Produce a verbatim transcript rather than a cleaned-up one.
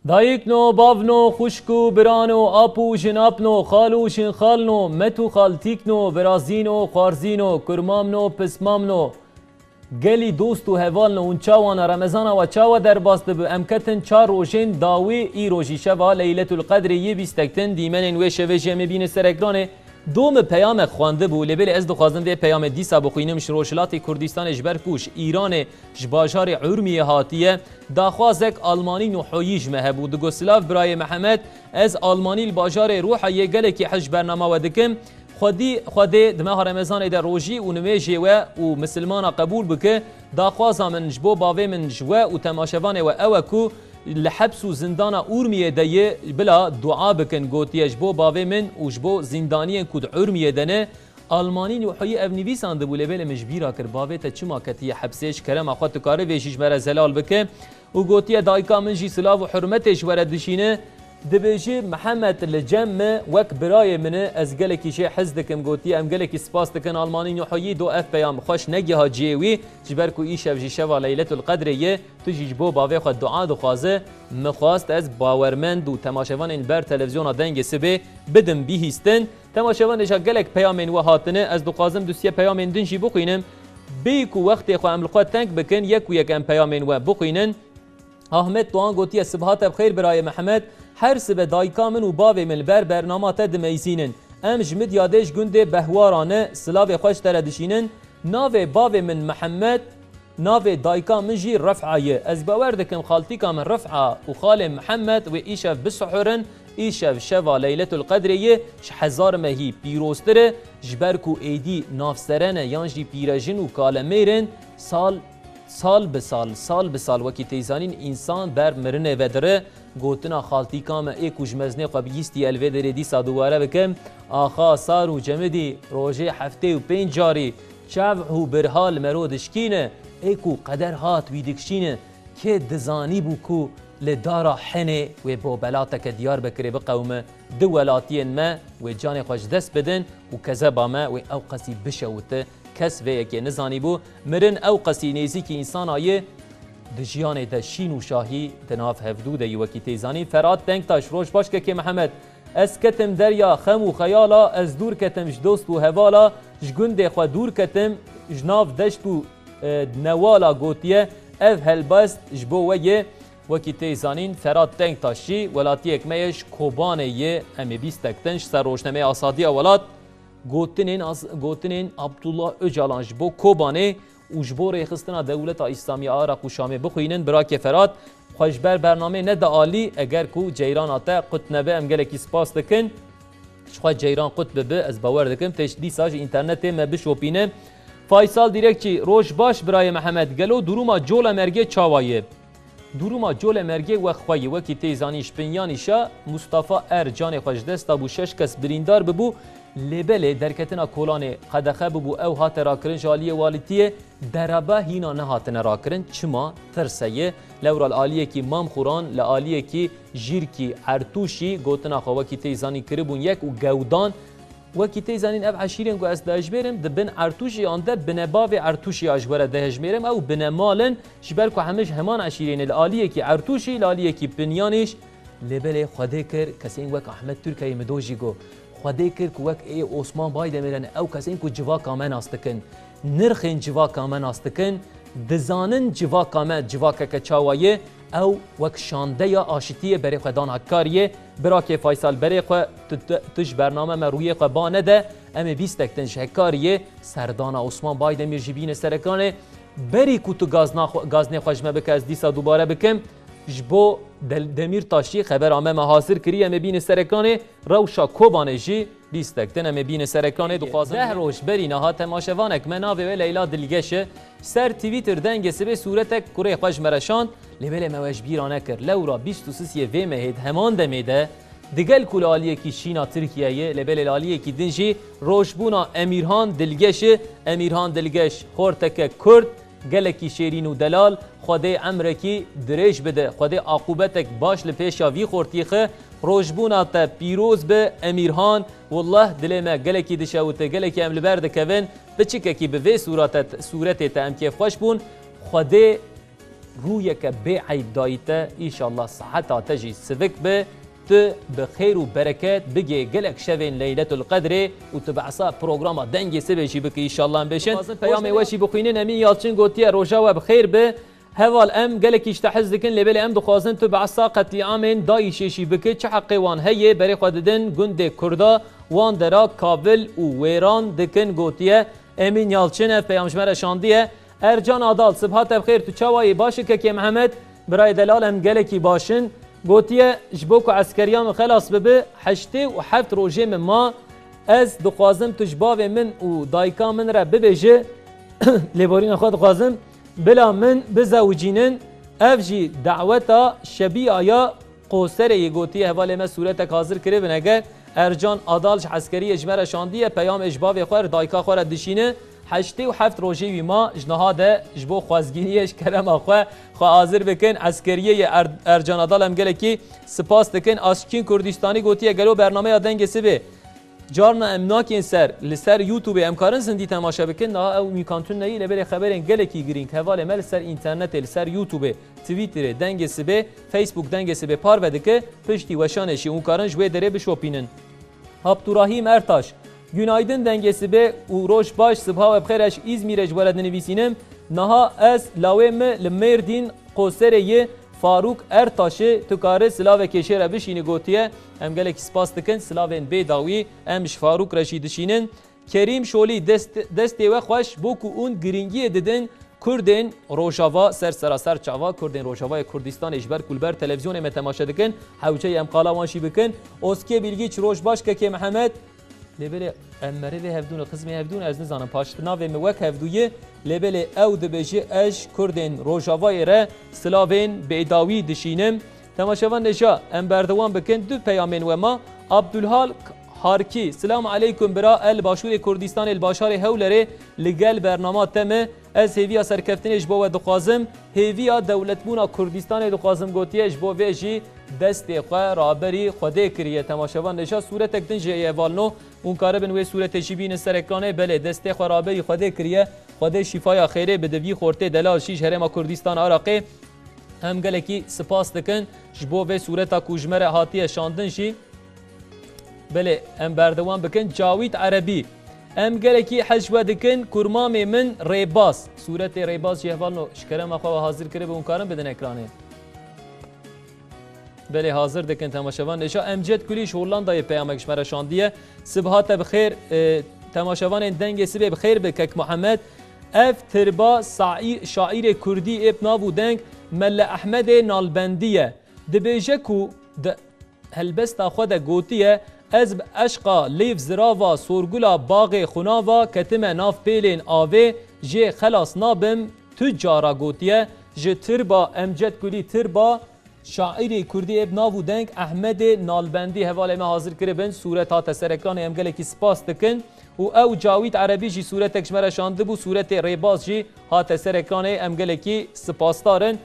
Dayikno, bavno, xwişk û birano, ap û jinapno, xal û jinxalno, met û xaltîkno, birazîno, xwarzîno, kurmamno, pismamno. Gelî dost û hevalno, hûn çawana Remezana we çawa derbas dibi? Em ketin çar rojên dawî, îro jî şeva Leyletul Qedrê yê bîstek din, dîmenên wê şevê jî em ê bînin ser ekranê. Do min peyamek xwendibû, lê belê ez dixwazim vê peyamê dîsa bixwînim, ji Rojhilatê Kurdistanê, ji ber ku ji Îranê, ji bajarê Urmiyê hatiye, daxwazek Almanî Nuhoyî ji me hebû. Digot, "Silav birayê Mihemed, ez Almanî li bajarê Ruhayê gelekî hez ji bernama we dikim. Xwedî, Xwedê di meha Remezanê de rojî û nimêjê we û misilmana qebûl bike. Daxwaza min ji bo bavê min ji we û temaşevanê we ew e ku li heps û zindana Urmiyê de yê bila dua bikin," gotiye, "ji bo bavê min û ji bo zîndaniyên ku di Urmiyê de ne." Almanî Nuhoyî ev nivîsandibû, lê belê min ji bîra kir, bavê te çima ketiye hepsê? Ji kerema xwe tu kare vê jî ji me re zelal bike. Û gotiye, "Dayika min jî silav û hurmetê ji we re dişîne. Dibêjî, Mihemed li cem min wek birayê min e, ez gelekî jê hez dikim." Gotiye, "Em gelekî spas dikin Almanî Nuhoyî, do ev peyam xweş negiha cihê wî, ji ber ku îşev jî şeva Leyletul Qedrê ye, tu jî ji bo bavê xwe dua dixwaze. Min xwest ez bawermend û temaşevanên li ber televîzyona Dengê Sibê bidim bihîstin." Temaşevanê, ja gelek peyamên we hatine, ez dixwazim du sê peyamên din jî bixwînim. Bêyî ku wextê xwe em li xwe teng bikin, yek û yek em peyamên we bixwînin. Ahmet Doğan gotiye, "Sibaha te bi xêr birayê Mihemed, her sibe dayika min û bavê min li ber bernama te dimeyzînin. Em ji Midyadê ji gundê Behwara ne, silavê xwe ji te re dişînin. Navê bavê min Mihemed, navê dayika min jî Ref'a ye. Ez bawer dikim xaltîka min Ref'a û xalê Mihemed wê îşev bisuhurin, îşev şeva Leyletul Qedrê ye, ji hezar mehî pîroztir e, ji ber ku êdî navseren e yan jî pîrejin û kalemêr in, sal, sal bi sal, sal bi sal, wekî tê zanîn, însan ber mirinê vedire." Gotina xaltîka me ê ku ji mezinê xwe bihîstî, el vê derê dîsa dubare bikim. Axa sar û cemidî rojê heftê û pênc carî çev û birha li mero dişkîne, ê ku qeder hat wî dikşîne, kê dizanîbû ku li dara henê wê bobelateke Diyarbekirê biqewime, du welatiyên me wê canê xwe ji dest bidin û kezeba me wê ew qesî bişewite. Kes vê yekê nizanîbû. Mirin ew qesî nêzîkî însana ye, di jiyanê de şîn û şahî di nav hevdû de yî, wekî tê zanîn. Ferhat Denktaş, roj baş kekê Mihemed. Ez ketim derya xem û xeyala, ez dûr ketim ji dost û hevala, ji gundê xwe dûr ketim, ji nav deşt û, e, newala gotiye, ev helbest ji bo we ye. Wekî tê zanîn, Ferhat Denktaş jî welatiyek me ye, ji Kobanê ye, em ê bîstek din ji ser rojnameya Azadiya Welat gotinên az-, gotinên Abdullah Ocalan ji bo Kobanê û ji bo rêxistina Dewleta Îslamî ya Iraq û Şamê bixwînin. Birakê Ferhat, xwe ji ber bernameyê nede alî, eger ku ceyrana te qut nebe, em gelekî spas dikin. Ji xwe ceyran qut bibe, ez bawer dikim tê dîsa ji înternetê me bişopîne. Faysal Dîrekçî, roj baş birayê Mihemed, gelo duruma Colemêrgê çawa ye? Duruma Colemêrgê wek xwe yî, wekî tê zanîn ji Pinyanîşa Mustafa Er canê xwe ji dest dabû, şeş kes birîndar bibû, lê belê derketina kolanê qedexe bibû, ew hate rakirin ji aliyê walîtiyê, derebe hîna nehatine rakirin. Çima? Tirs heye. Lewra li aliyekî Mamxuran, li aliyekî Jîrkî Ertûşî gotina xwe wekî tê zanîn kiribûn yek û gewdan. Wekî tê zanîn ev eşîrên ku ez dihejmêrim, di bin Ertûşiyan de binebavê Ertûşiya ji we re dihejmêrim, ew binemal in, ji ber ku hemiş heman eşîrê ne, li aliyekî Ertûşî, li aliyekî Pinyanîş. Lê belê Xwedê kir, kesên wek Ahmet Türkeyê Mido jî got, Xwedê kir ku wek ê Osman Baydemîr hene, ew kesên ku civaka me nas dikin, nirxên civaka me nas dikin, dizanin civaka me civakeke çawa ye, ew wek şandeya aşitiyê berê xwe dan Hekkariyê. Birakê Faysal, berê xwe tu, tu, tu ji bername me rûyê xwe ba nede, em ê bîstek din ji Hekkariyê serdana Osman Baydemîr jî bîne ser ekranê. Berî ku tu gazna xwe, gaznê xwe ji me bike, ez dîsa dubare bikim. Ji bo Del-, Demîrtaş jî xebera me me hazir kiriye, em ê bîne ser ekranê. Rewşa Kobanê jî bîstek din em ê bîne ser ekranê, dixwazim. Deh roj berî niha temaşevanek me, navê wê Leyla Dilgeş e. Ser Twitter Dengê Sibê sûretek kurê xwe ji me re şand, lê belê me we ji bîra nekir. Lewra bîst û sisiyê vê mehê di heman demê de, digel ku li aliyekî Şîna Tirkiyeyê, lê belê li aliyekî din jî rojbûna Emîrhan Dilgeş e. Emîrhan Dilgeş, xorteke Kurd, gelekî şêrîn û delal, Xwedê emrekî dirêj bide, Xwedê aqubetek baş li pêşa vî xortî xe. Rojbûna te pîroz be Emîrhan, wallah dilê me gelekî dişewite, gelekî em li ber dikevin, piçikekî bi vê sûrate, sûretê te em kêfxweş bûn. Xwedê Rûyeke bê eyb dayî te, îşallah siheta te jî sivik be, tu bi xêr û bereket bigê gelek şevên Leyletul Qedrê û tu behsa programa Dengê Sibê jî bike, îşallah em bêşin. Dixwazin peyamê we jî bixwînin. Emîn Yalçin gotiye, roja we bi xêr be. Heval, em gelekî ji te hez dikin, lê belê em dixwazin tu behsa qetlîamên DAIŞê jî bike, çi heqê wan heye, berê xwe didin gundê Kurda, wan dera kavil û wêran dikin, gotiye Emîn Yalçin, ev peyam ji me re şandiye. Ercan Adal, sibha te bi xêr, tu çawa yî? Baş î kekê Mihemed? Birayê delal, em gelekî baş in. Gotiye, ji bo ku eskeriya min xelas bibe, heştê û heft rojê min ma, ez dixwazim tu ji bavê min û dayika min re bibêje, lêborîna xwe dixwazim, bila min bizewicînin, ev jî daweta şebiya ya Qoserê yê gotiye, hevalê me sûretek hazir kiribin. Eger Ercan Adal ji eskeriyê ji me re şandiye, peyamê ji bavê xwe re, dayika xwe re dişîne, heştê û heft rojê wî ma, ji niha de ji bo xwezgîniyê, ji kerema xwe, xwe hazir bikin. Eskeriyê yê Er-, Ercan Adal, em gelekî spas dikin. Aşkîn Kurdistanî gotiye, gelo bernameya Dengê Sibê carna em nakên ser, li ser YouTube-ê em karin zindî temaşe bikin? Niha ew mîmkan tune ye, lê belê xeberên gelekî girîng hevalê me li ser înternetê, li ser YouTube-ê, Twitter-ê Dengê Sibê, Facebook Dengê Sibê parve dike, piştî weşanê jî hûn karin ji wê derê bişopînin. Abdurahîm Ertaş, günaydın Dengê Sibê û roj baş, sibha we bi xêr, ez ji Îzmîrê ji we re dinivîsînim. Niha ez lawê min li Mêrdîn Qoserê yê, Farûk Ertaşê, tu karî silavekê jê re bişînî, gotiye. Em gelekî spas dikin, silavên bê dawî em ji Farûk re jî dişînin. Kerîm Şolî, dest, destê we xweş, bo ku hûn giringiyê didin Kurdên Rojava ser seraser çava, Kurdên Rojavayê Kurdistanê, ji ber ku li ber televîzyonê me temaşe dikin, hewceyê em qala wan jî bikin. Oskê Bilgiç, roj baş kekê Mihemed. Lê belê em merivê hevdû ne, xizmê hevdû ne, ez nizanim, paşnavê min wek hevdû ye, lê belê ew dibêje, ez ji Kurdên Rojavayê re silavên bêdawî dişînim. Temaşevan neja, em berdewam bikin, du peyamên we ma. Abdulhal Harkî, Selamu aleykum bira, ez li Başûrê Kurdistanê, li bajarê Hewlerê, li gel bernama te me. Ez hêviya serkeftinê ji bo we dixwazim, hêviya dewletbûna Kurdistanê dixwazim, gotiye, ji bo vê jî destê xwe raberî Xwedê kiriye. Temaşevan neja, sûretek din jê ye hevalno. Hûn karibin wê sûretê jî bînin ser ekranê. Belê, destê xwe raberî Xwedê kiriye. Xwedê şîfaya xêrê bide vî xortê delal jî ji Herêma Kurdistan Iraqê. Em gelekî spas dikin ji bo vê sûreta ku ji me re hatiye şandin jî. Belê, em berdewam bikin. Cawîd Erebî, em gelekî hez we dikin, kurmamê min Rêbaz. Sûretê Rêbaz jî hevalno ji kerema xwe ve hazir kiribe, hûn karin bidin ekranê. Belê, hazir dikin temaşevan. Neja Emcet Kulî ji Hollandayê peyamek ji me re şandiye. Sibha te bi xêr, e, temaşevanên Dengê Sibê bi xêr be, kek Muhammed. Ev tirba saî-, şaîrê kurdî ê bi nav û deng Melle Ehmedê Nalbendî ye. Dibêje ku di helbesta xwe de gotiye, ez bi eşqa lêv zirava sorgula baxê xunava ketime nav pêlên avê, jê xelas nabim, tu cara gotiye. Ji tirba Emcet Kulî, tirba şaîrê kurdî ê bi nav û deng Ehmedê Nalbendî hevalê me hazir kiribin. Sûret hate ser ekranê, em gelekî spas dikin. Û ew Cawîd Erebî jî sûretek ji me re şandibû, sûretê Rêbaz jî hate ser ekranê, em gelekî spasdar in.